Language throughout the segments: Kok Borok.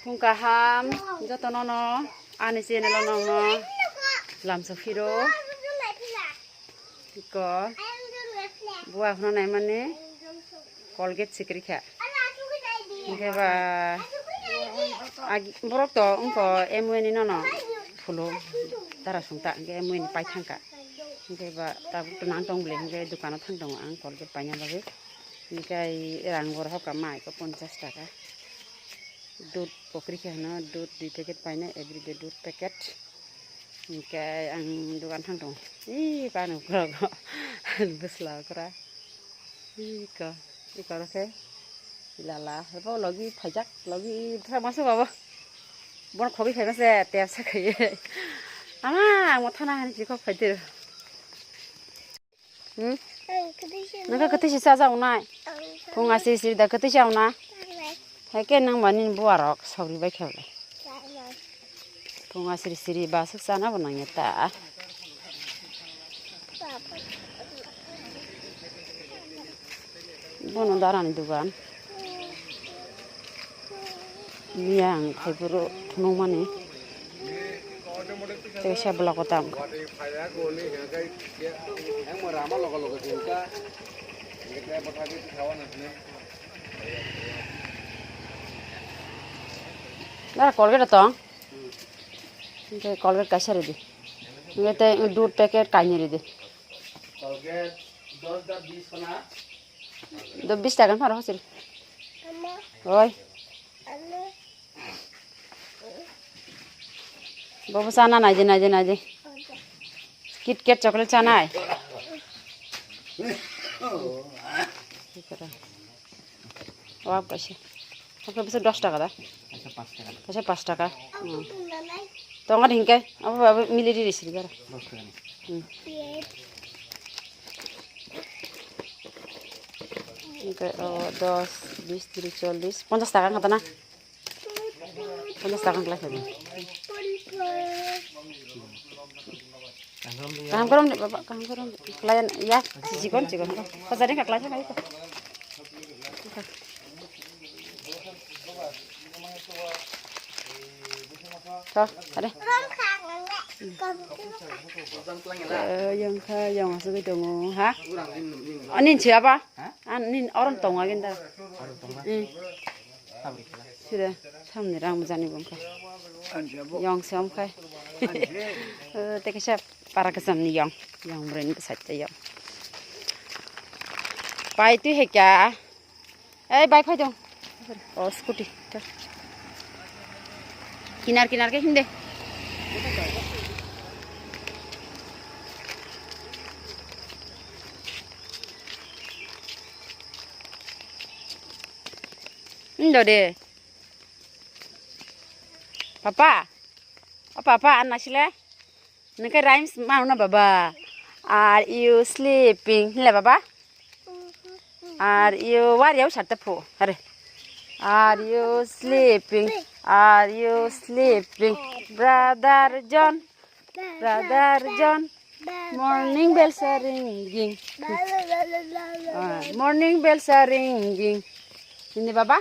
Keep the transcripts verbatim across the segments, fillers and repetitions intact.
Phung kaham jotono no ani channel o nongno lamsa phiro. Iko bua phano naimani Colgate sikri kha. Hingke ba agi borok to wngko M O ni nono phulo dara sungta hingke M O ni pai thangka. Hingke ba tabuk to nang tong bole hingke dukano thang tongo ang Colgate paina bagwi. Hingke ai rang bo rohorka mai ko ponchas taka. Dud pokri khe hwno, dud dui packet paina, everyday dud packet. Hingke ang dogan thang tongo. Ih, kanu kura ko. Bwsla kura. Ih, ko. Ih, koro khe. Lala. Bo logi phaijak, logi thang masa babo. Bon khobi phai masa, tepsa khaiye. Ama, ang mo thana hani chikok phaitero. Hmm? Nokha kwtwi si cha cha unai. Phung asiri siri da kwtwi cha una. Hai khe nang ba nini buwa rok sauri bai khe le. Phung asiri siri ba swk chana bo nangya ta. Bono darani dogan. Miya ang khaiboro phunukmani. Tei se block o tam. Dara Colgate tong. Hingke Colgate kaisa ridi. Hingke tei dud packet kainwi ridi. Colgate dos da bis khona. Do bis taka pharo hosiri. Oi. Bobo chana naidi, naidi, naidi. KitKat chocolate chanai. Wap kaisa. Wap kaisa dos taka da? Kaisa paanch taka. Kaisa paanch taka. Hmm. Tongo hingke. Abo, abo mili riri siri bara. Dos taka ni. Hmm. Hingke, o, dos, bis, tris, chollis, ponchas taka wngkha na? Ponchas taka wngkha khe. Kaham korom de, baba, kaham korom de. Klaian, ya, chikon, chikon. Pasarin ka klai thang ko. To, are. Eh, yang kha, yang asuk tongo, ha? Anin siapa? Anin orang tongo agenda. Hmm. Sida, samni rang bujani bongkha. Yong se omkhai. Eh, teke sa para kesamni yong. Yong bren besai te yong. Pai tui hekya. Ei, bike phai dong. Oh, scooty. Kinar, kinar ke hinde. Indo de. Papa. O papa, an nasile. Nengke rhymes mano na baba. Are you sleeping? Hile baba. Are you, wari au sarta phu. Are. Are you sleeping? Are you sleeping? Brother John. Brother John. Morning bells are ringing. Ah, morning bells are ringing. Ini baba.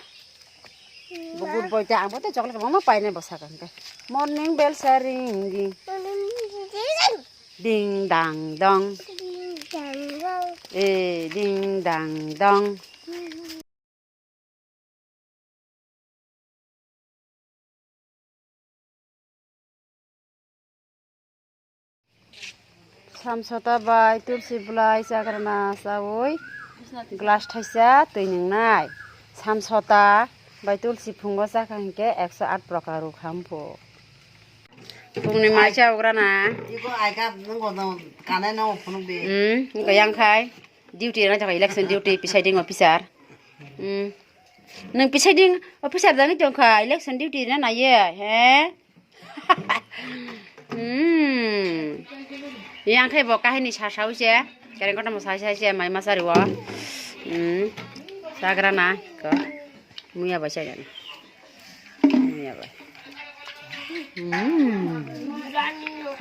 Good boy ta, ang bo tei chocolate kwbangma painai bo sakha hwnkhe. Morning bells are ringing. Ding dang dong. Eh, ding dang dong. Samsota bai tulsi bwlai chakrana chawi glass thaisa twi nwngnai. Samsota bai tulsi phungo chakha hinkhe ekso aat prokar rwkha hwnphu. Phungni mai chabugrana. Iko aika nwngo no kanai no phunuk di. Hmm, wngkha yang khai. Duty rwna thangkha, election duty, presiding officer. Hmm. Nwng presiding officer jani tongkha, election duty rwna naiye, he? Hmm. Yang khe bo kahini sa sawi se, kereng kotor mo sa sa se, mai masa riwo. Hmm. Sagrana ko. Muya bai sa jani. Muya bai. Hmm.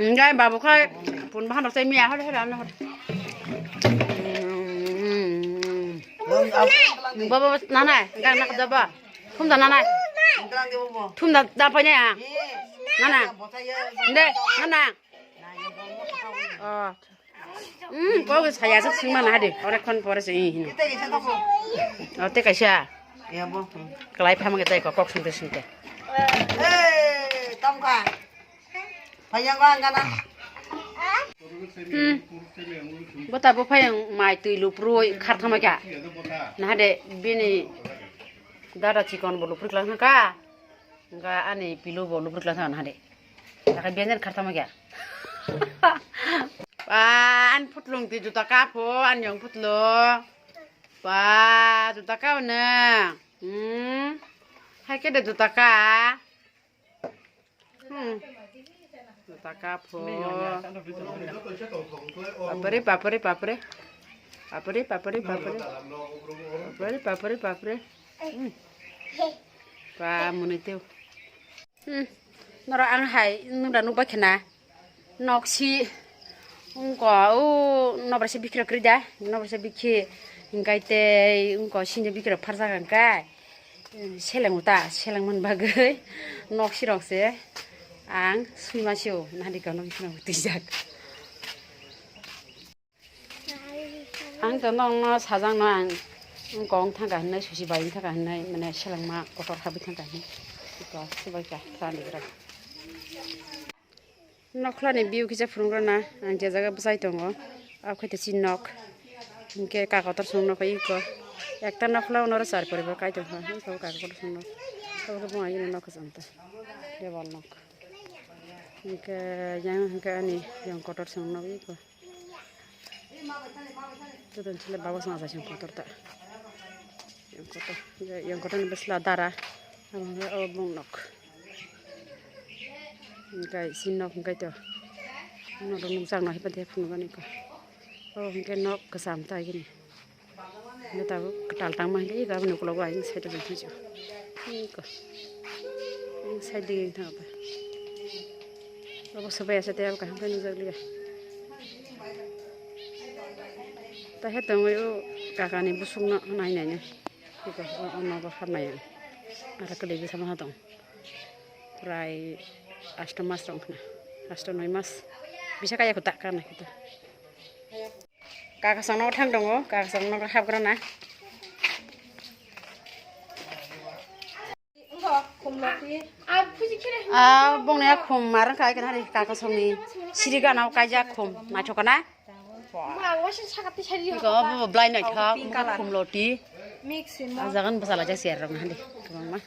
Enggak, babu khai pun bahan rok sai muya hor hor ano hor. Hmm. Baba, nana, enggak nak jaba. Kum da nana. Thum da, da paina ya. Nana. Nde, nana. Oh. Hmm, kok saya sih sing mana hadi. Ore kon pore sih ini. Oh, te kaisa. Kalai phama kita kok kok sing te sing te. Eh, tongka. Payang ko ang kana. Hmm. Bota bo phayang mai twi luprui kharthama kya. Nahade bini dada chikon bo luprui klang ka. Nga ani pilu bo luprui klang nahade. Taka bianjan kharthama kya. Pa an phutlung ti juta ka pho an yong phutlung. Pa juta ka na. Hmm. Hai ke de juta ka. Hmm. Taka pho. Papre, papre, papre. Papre, papre, papre. Papre, papre, papre. Hmm. Pa muni teo. Hmm. Noro ang hai nung da nuk bai khna. Nok si. Ungko, o, nobra se bikhi rok kwrwi da. Nobra se bikhi. Hingkai tei ungko sinjo bikhi rok pharjak hingkai. Seleng uta, seleng man bagwi nok sirok se ang sui ma sio, nahadi kono bikino twijak. Ang to nokno sajak no ang kong thangka hinwi susi bai thangka hinwi mane seleng ma kotor habwi thangka hinwi. Ito subai ka thani gra. Nokhlani view kisa phunukgwna ang je jaga bwchai tongo, abo khe tei chini nok. Hinkhe kaka kotor song nok iko. Ekta nokhla uno oro char poribar kai tongkha, iko kaka kotor song nok. Abo khe buma yini nok kwcham ta, debal nok. Hinkhe yang hinkhe ani yang kotor song nok iko. Jotono chwla baba chwng achai chwng kotor ta. Yang kotor, yang kotor ni bwsla dara. Abo hwnkhe o bung nok. Hwnkhe si nok hwnkhe to. Nok rok nukjak no haiphano phunukgani ko. O hwnkhe nok kwcham ta gini. Hwnkhe tabuk kwtal tangma hwnkhe iko aboni ukologo ayang side o tongphuru. Iko. Ayang side dige thang abo. Obo swbai asa tei abo kaham khe nukjak liya. Tahe tongwi o kakani busukno nai nai nai. Iko o, o nogo hapnai ang. Aro kwlwi bwsa ma tong. Prai asto mas tong khna. Asto noi mas. Bisa kaya kuta kana kuta. Kakasong nogo thang tongo, kakasong nogo hapgrana. Ah, bongni a khum marang kai kana hari kakasongni siri gana o kaijak khum naithok kana. Iko bo blai naithok, khum loti. Ajagan bwsala jak siar rok nahandi kwbangma.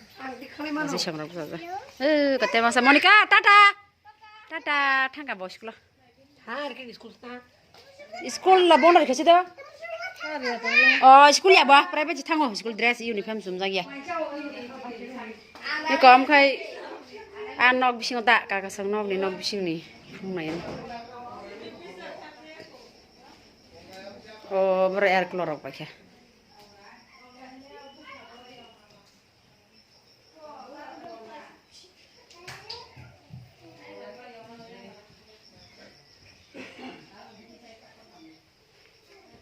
Bwsai song rok bwsajak. Eh, kate masa Monica, tata. Tata, thangka bo school. School la bondo khe sido. Oh, school ya ba, private thango, school dress, uniform sumjak ya. Ni kom khai, a nok bisingo da, kakasong nok ni nok bisingni phungnai. Oh, bro, air color rok paikha.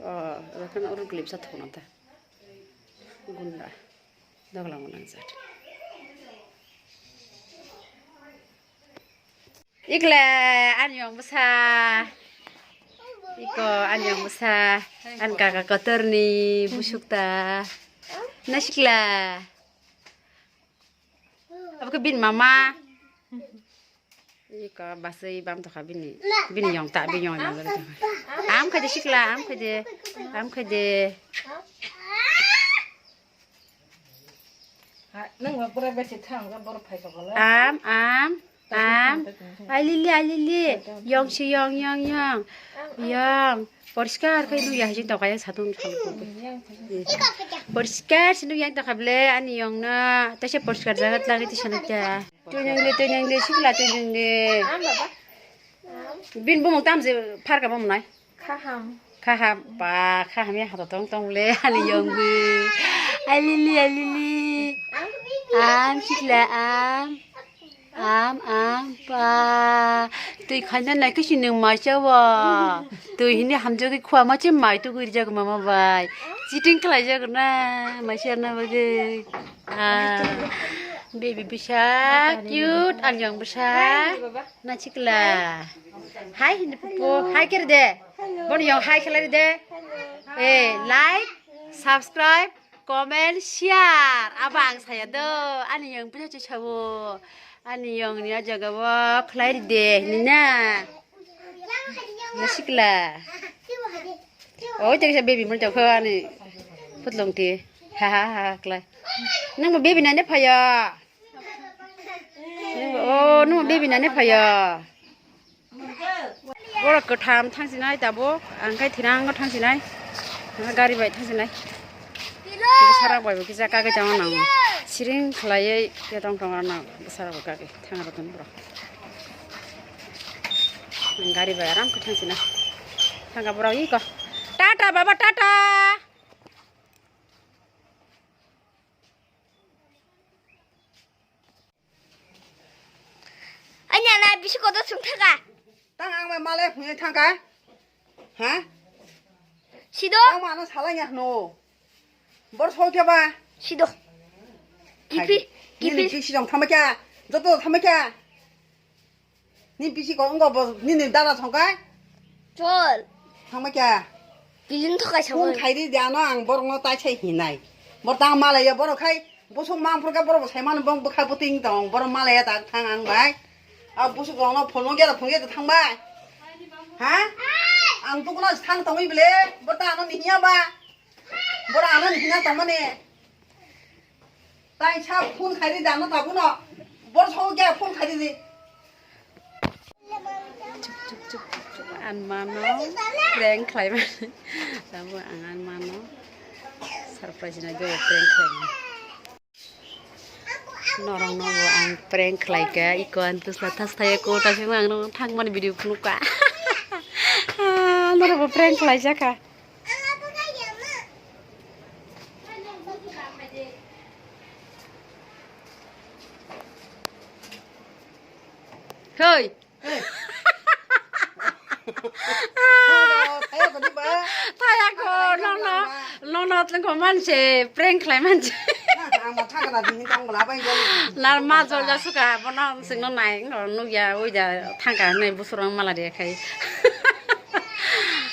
Oh, oro kheno oro clip sa thokna ta. Gunda. Dogla mo nang jat. Ikle ani yong bwsa. Iko ani yong bwsa. An kaka kotor ni busuk ta. Nasikla. Abo khe bini mama. Iko basui bam tokha bini. Bini yong ta, bini yong yong. Am khaide sikla, am khaide. Am khaide. Nang ba pura besi thang ga bor phai ka bala. Am, am, am. Ai lili, ai lili. Yong si yong, yong, yong. Yong. Poriskar khai nukya hai jin tokha yang satung thang ko. Poriskar si nukya tokha ble ani yong na. Taisa poriskar jaga tlangwi tisa nukya. Twi nang le, twi nang le, sikla twi nang le. Bin bumung tam je phar ka bumung nai. Kaham. Kaham, ba, kaham ya, hato tong tong le, ani yong bu. Ai lili, ai lili. Am, sikla, am. Am, am, ba. Twi khaina nai kisi nung mai chawa. Twi hini hamjagwi khua ma che mai tu gwi jak mama bai. Cheating khlai jak na, mai ser na bagwi. Ah. Baby bisa cute, ang yang bisa. Nachikla. Hai hindi pupu, hai kiri de. Bon yang hai kiri de. Eh, like, subscribe, comment, share. Aba ang saya do. Ani yang bisa cucawo. Ani yang ni aja gawa khlai de ni na. Nachikla. Oi, tengsa baby mun tokho ani putlung ti. Ha ha ha klai. Nang mo baby nane phayo. Nang mo, oh, nang mo baby nane phayo. Borok kwtham thangsinai tabuk, ang khai thinango thangsinai. Gari bai thangsinai. Bwsarok bai bo kisa kagwi tongma nango. Siring khlaiwi tong tong rok nango bwsarok bai kagwi. Thang rok tong borok. Gari bai aram khe thang sina. Thang ka borok iko. Tata baba tata. Anya na bisi kotor sung thaka. Tang ang bai malai phungi thang ka. Ha? Sido. Tang ma no salai ya no. Bor so kya ba? Sido. Kipi, kipi. Nini bisi dong thama kya? Joto thama kya? Ni bisi ko wngkha bo nini dada songkha? Chol. Thangma kya? Bilin thokai phone sabo. Khairi de ano ang borok no tai sai hinai. Bor tang malai ya borok khai bosong mang phurka borok bo sai mano bong bwkha bwtwing tong borok malai ya tak thang ang bai. A bosong rok no phone no gera phone gera thang bai. Ha? Ang tukuna thang tongwi bele bor ta ano ni hiya ba. Bor ano ni hina tongmani. Tai sa phone khairi dano tabuno. Bor so kya phone khairi di. Chuk, chuk, chuk, chuk, chuk. Ang mano prank khlaimani. Tamo ang ang mano surprise na go prank khlaimani. Norok no bo ang prank khlaika, iko ang tusla thas thaya ko, ta phima ang no thangmani video phunukka. Ah, norok bo prank khlaijakha. Hoi. Hey. Thaya ko, no, no, no, no, tengko manse, prank khlai manse. Ang ma thang kana ding tong bla bai jol. Nar ma jol ja suka, bono sing no nai, no, nugya, oi ja, thang ka nai, busurang mala de khai.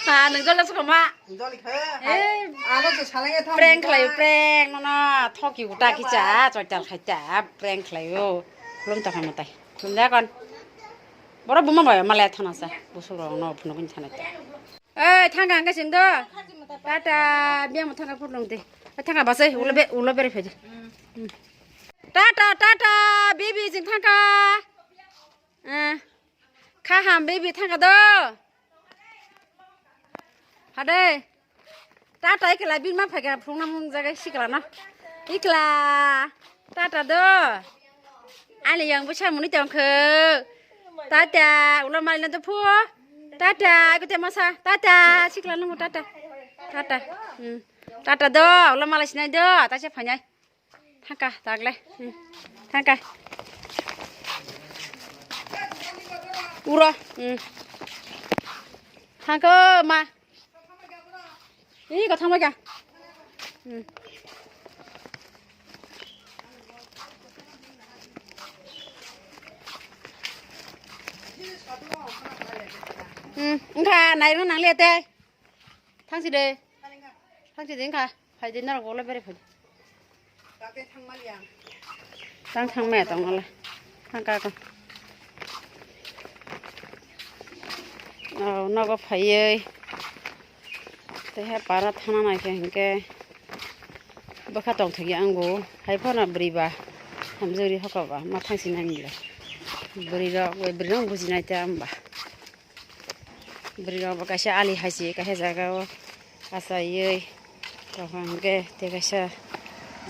Ha, nung jol ja suka ma. Joli kha. Eh, ano se salai thang. Prank khlai, prank, no, no, thoki uta kicha, choital khai ta, prank khlai o. Lom ta khai matai. Lom ja kon. Boro buma bai malai thana sa. Busuk rok no phunuk ni thana ta. Eh, thang ka hangke sing do. Tata, biya mo thang ka phunuk de. Eh, thang ka basai, ulo be, ulo bere phaidi. Tata, tata, baby sing thang ka. Eh, kha ham baby thang ka do. Hade. Tata ikla bin ma phaikha phunukna mung jaga sikla no. Ikla. Tata do. Ani yang bwsa muni tongkho. Tata ulo malina do phu. Tata ikute masa. Tata sikla no tata. Tata. Hmm. Tata do ulo mala sinai do. Tase phainai. Thangka tagle. Hmm. Thangka. Uro. Hmm. Thangko ma. Ih, kau thangma kya? Hmm. Hmm, engkha, nairung nang liya te. Thangsi de. Thangsi de engkha. Phaidi norok bole bere phaidi. Tang thang me tong ale. Thang ka ko. Oh, nogo phaiye. Te he para thana nai ke hingke. Bwkha tong thagi ango. Hai phana bwrwi ba. Hamjori hoka ba. Ma thangsi nai mila. Bwrwi rok, bwrwi rok bujinai te amba. Bwrwi rok bo kaisa ali hai se kaisa jaga o achaiwi tong kha hwnkhe tei kaisa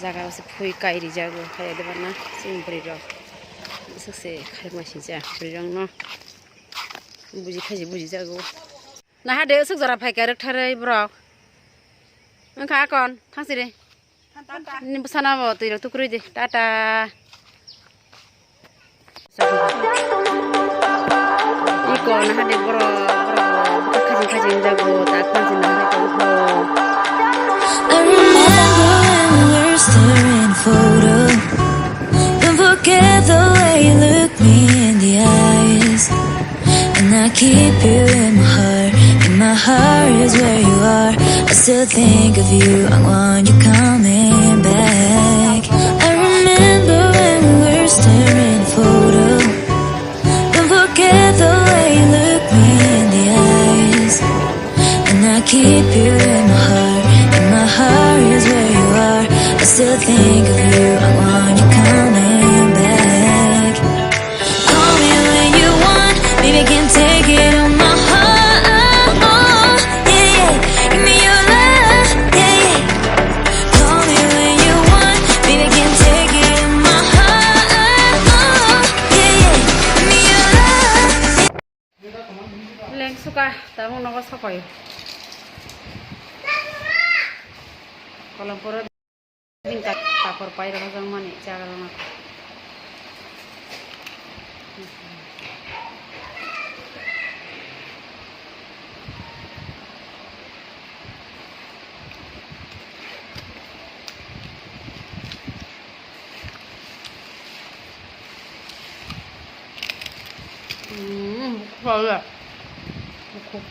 jaga o se phui kai rijak bo hai de bana chini bwrwi rok bwswk se khaima sijak bwrwi rok no buji khaisi buji jago naha de aswk jora phaikha rwktharwi borok wngkha akon thangsiri. Nini bwsano bo twi rok tukrwi di. Tata. Iko naha de borok, borok bo khajing khajing jago, tak khajing naha de tongkho. I remember when we were staring photo. Keep you in my heart, and my heart is where you are. I still think of you, I want you coming back. I remember when we were staring at a photo. Don't forget the way you look me in the eyes. And I keep you in my heart, and my heart is where you are. I still think of you, I want you coming back. Call me when you want, baby, I can take it on my heart. Yeah, yeah. Give me your love, yeah, yeah. Call me when you want, baby, I can take it on my heart. Yeah, yeah. Give me your love. Lengsuka, tabuk nogo sokoyo. Kolom puro. Bini tak-, takor pai rok jang mani chagra rok. Hmm, bukhuk.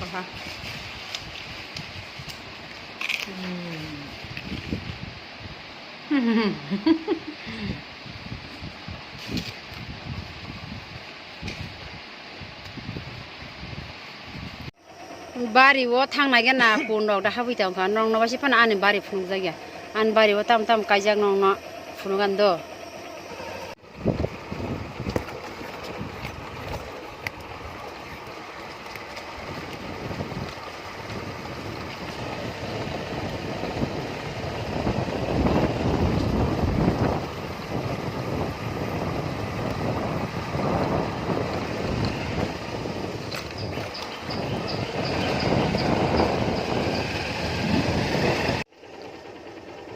Aha. Hmm. Bari o thang nai gana kun rok da habwi tong kha, nong no waisa phano ani bari phunuk jak ya, ani bari o tam tam kaijak nong no phunuk ani do.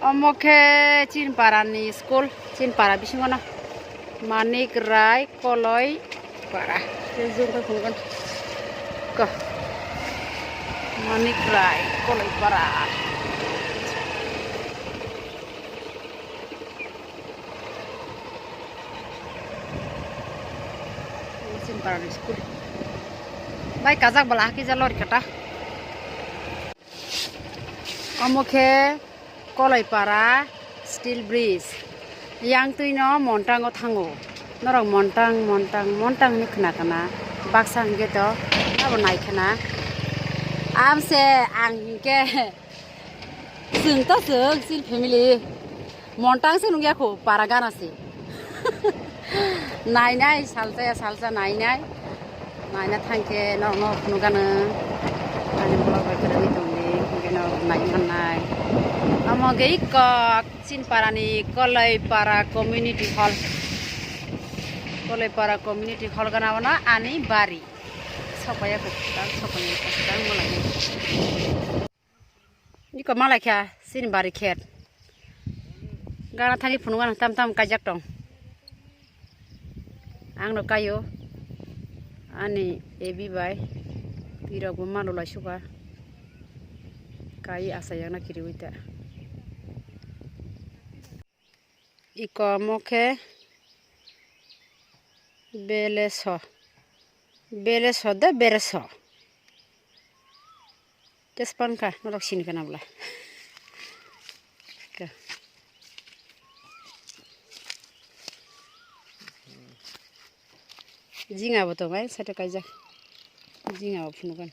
Omo khe Chinpara ni school, Chinpara bisingo no Manik Rai Koloi Para. Tei jung khe phunukgwn ko Manik Rai Koloi Para. Chinpara ni school. Bai kajak bala hakhe ja lori kata. Omo khe Koloipara steel bridge. Yang twi no Montang o thango. Norok Montang, Montang, Montang hinwi khna khna. Baksa hinkhe to abo nai khna. Amse ang hinkhe chwng to chwng chini family. Montang se nungya kho para gana se. Nai nai salsa ya salsa nai nai. Naina thangkhe norokno phunukgano. Ani vlog bai kwrwngwi tongdi, hwnkhe norok nai mannai. Omo khe kok Chinparani Koloipara Community Hall. Koloipara Community Hall gana ono ani bari. Sokpaiya kwtal, sokpaiya kwtal malai. Iko malai kha chini bari khet. Gana thani phunukgano tam tam kaijak tong. Ang no kaio ani ebi bai. Pirok bo malo lai suka. Kai asa yang na kiri uita. Iko omo khe beleso. Beleso de bereso. Tespan kha, norok sini kana bla. Ka. Jinga bo tongo, sate kaijak. Jinga bo phunukgwn.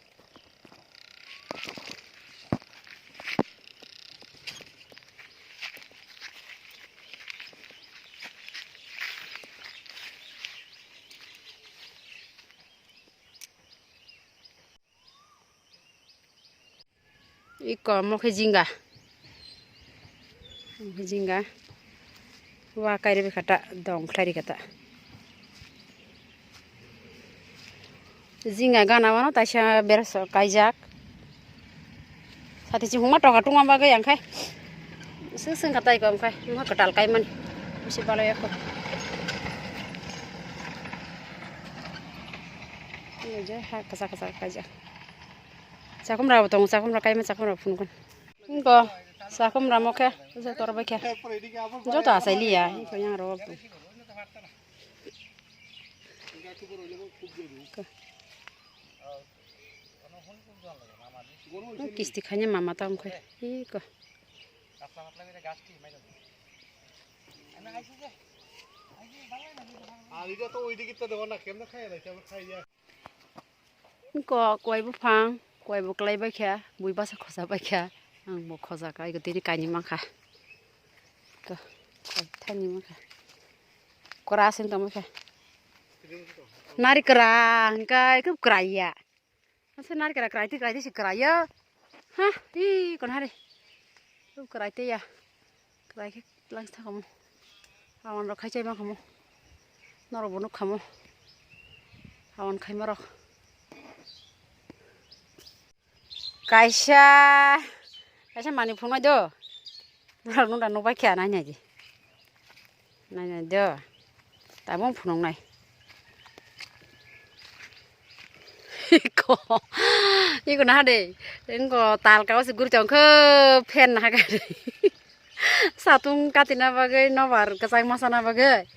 Iko omo khe jinga. Omo khe jinga. Wa kairwi kha ta, dong khlai ri kha ta. Jinga gana wano taisa berasok kaijak. Sati chihuma toka tungma bagwi ang khai. Seng seng kha tai kom khai. Wngkha kwtal kaimani. Bisi balai yakho. Ini je ha kasa kasa kaijak. Chakhumra bo tongo, chakhumra kaima chakhumra phunukgwn. Wngkha. Sakum ramo khe, joto rwbai khe. Joto achai liya, iko yang rwbo. Kisti khaina mama tong khe, iko. Ko, kowai buphang, kowai bo kwlai bai kha, bui basa khosa bai kha, ang bo khosa kha, iko tini kainwi mankha. Ko, thani mankha. Kora aswng tongma kha. Nari kwrang, hwnkhe khe kwrai ya. Asa nari kwrang kwrai twi kwrai twi se kwrai ya. Ha, hi, kon hari. Khe kwrai twi ya. Kwrai khe. Lang sa kamo. Awan rok khai chai ma kamo. Norok bo nuk kamo. Awan khai ma rok. Kaisa, kaisa mani phunuknai do. Norok nung da nukbai kha nai nai di. Nai nai do. Tabung phunuknai. Iko, iko naha de. Engko tal kao se guri tong kho fan naha gari. Satung katina bagwi, nobar kwchangma sana bagwi.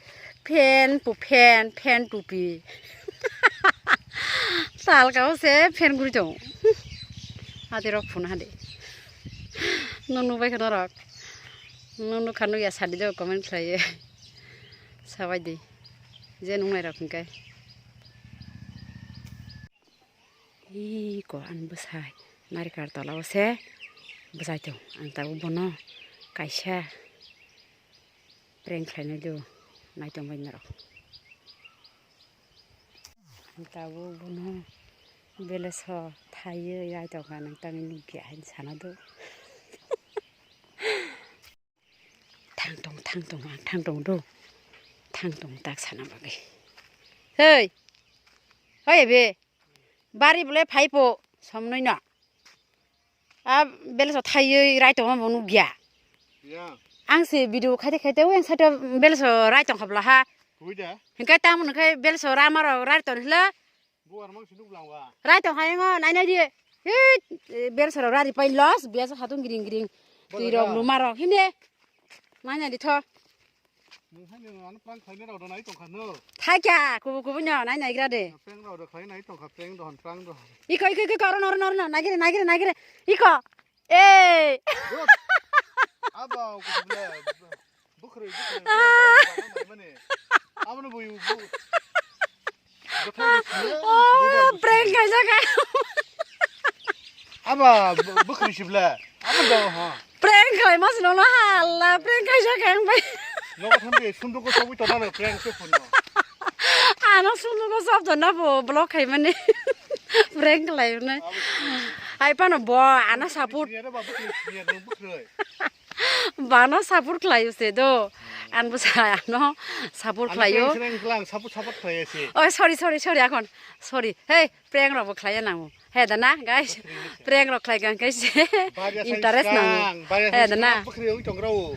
Fan pu fan, fan tupi. Tal kao se fan guri tong. Ati rok phun hade. Nunu bai khano rok. Nunu khano ya sadi do comment khlaiye. Sabai di. Je nungnai rok hingkai. Iko ani bwsai narikal tola o se bwsai tong. Ang tabuk bono kaisa prank khlainai do, naitong bai norok. Ang tabuk bono beleso thaiwi naitong kha, nang tangwi nukya haino sana do. Thang tong, thang tong, ang thang tong do. Thang tong tak sana bagwi. Hei! Hoi ebe! Bari bole phai po, somnoi no. A beleso thaiwi rai tongma bo nukya. Ya. Ang se video khaite khaite, ang side beleso rai tong khabla ha. Hui da. Hingkai tamo hingkai beleso rama rok rai tong hla. Buar mang sinuk lang ba. Rai tong hai ngo, nai nai di. Hit, bel soro rari pai los, biasa hatung gring gring. Tui rok luma rok hinde. Nai nai di tho. Nung hai nung ano prank khlaina rok do nai tong kha no. Thai kya, kubu kubu no, nai nai gra de. Prank rok do khlai nai tong kha, prank do hon, prank do hon. Iko, iko, iko, iko, oro no, oro no, oro no, nai gre, nai gre, nai gre. Iko. Ei. Abo, kubu le. Bwkhwrwi, bwkhwrwi, bwkhwrwi, bwkhwrwi, bwkhwrwi, bwkhwrwi. Abono bui, bu-, bwthai rwi sini, oh, bwthai rwi prank sini. Kaijak. Aba, bu-, bwkhwrwi sibla. Abo dong, ha. Prank khlaima sino no hala, prank kaijak ang bai. Nogo thambi, sunduko sabui todano, prank se phone no. Ano sunduko sab todano bo, block khaimani. Prank khlaimani. Abo sini. Ai pano bo, ano support. Sini ada ba bwkhwrwi, sini ada bwkhwrwi. Bano support khlaio se do. Ang bwsa ano support khlaio. Ang prank, prank, prank, support, support khlaiya se. Oh, sorry, sorry, sorry, akhon. Sorry. Hey, prank rok bo khlaiya nango. He da na, guys. Prank rok khlai kang khe se. Interest nango. He da na. Bwkhwrwi oi tong rao.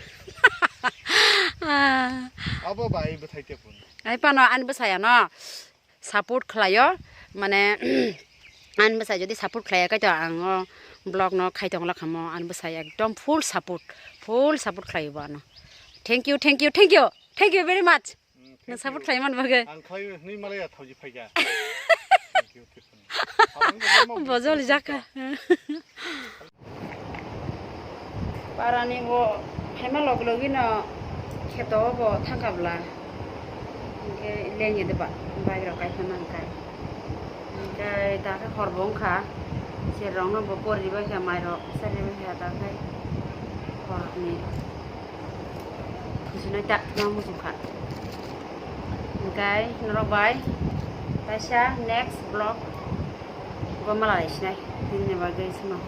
Ah. Abo bai bwthai te phone. Ai pano ani bwsaya no. Support khlaio, mane, ani bwsai jodi support khlaiya khe to ang o vlog no khai tong la khamo, ani bwsai ekdom full support, full support khlaio bo ano. Thank you, thank you, thank you, thank you very much. Mm, thank you. Nang support khlai man bagwi. Ang khlai nwi malaya thauji phaija. Thank you, thank you. Bojol jaka. Parani bo phaima log logino kheto bo thangkha bla. Hingke lengye de ba, bike rok kaisa nangkha. Hingke dakhe hor bo wngkha. Sir rok no bo pori bai kha, mai rok sari bai kha, dakhe hor ni. Kusinai ta ma muchung kha. Hingke norok bai kaisa next vlog bo malai sinai. Nini bagwi sima.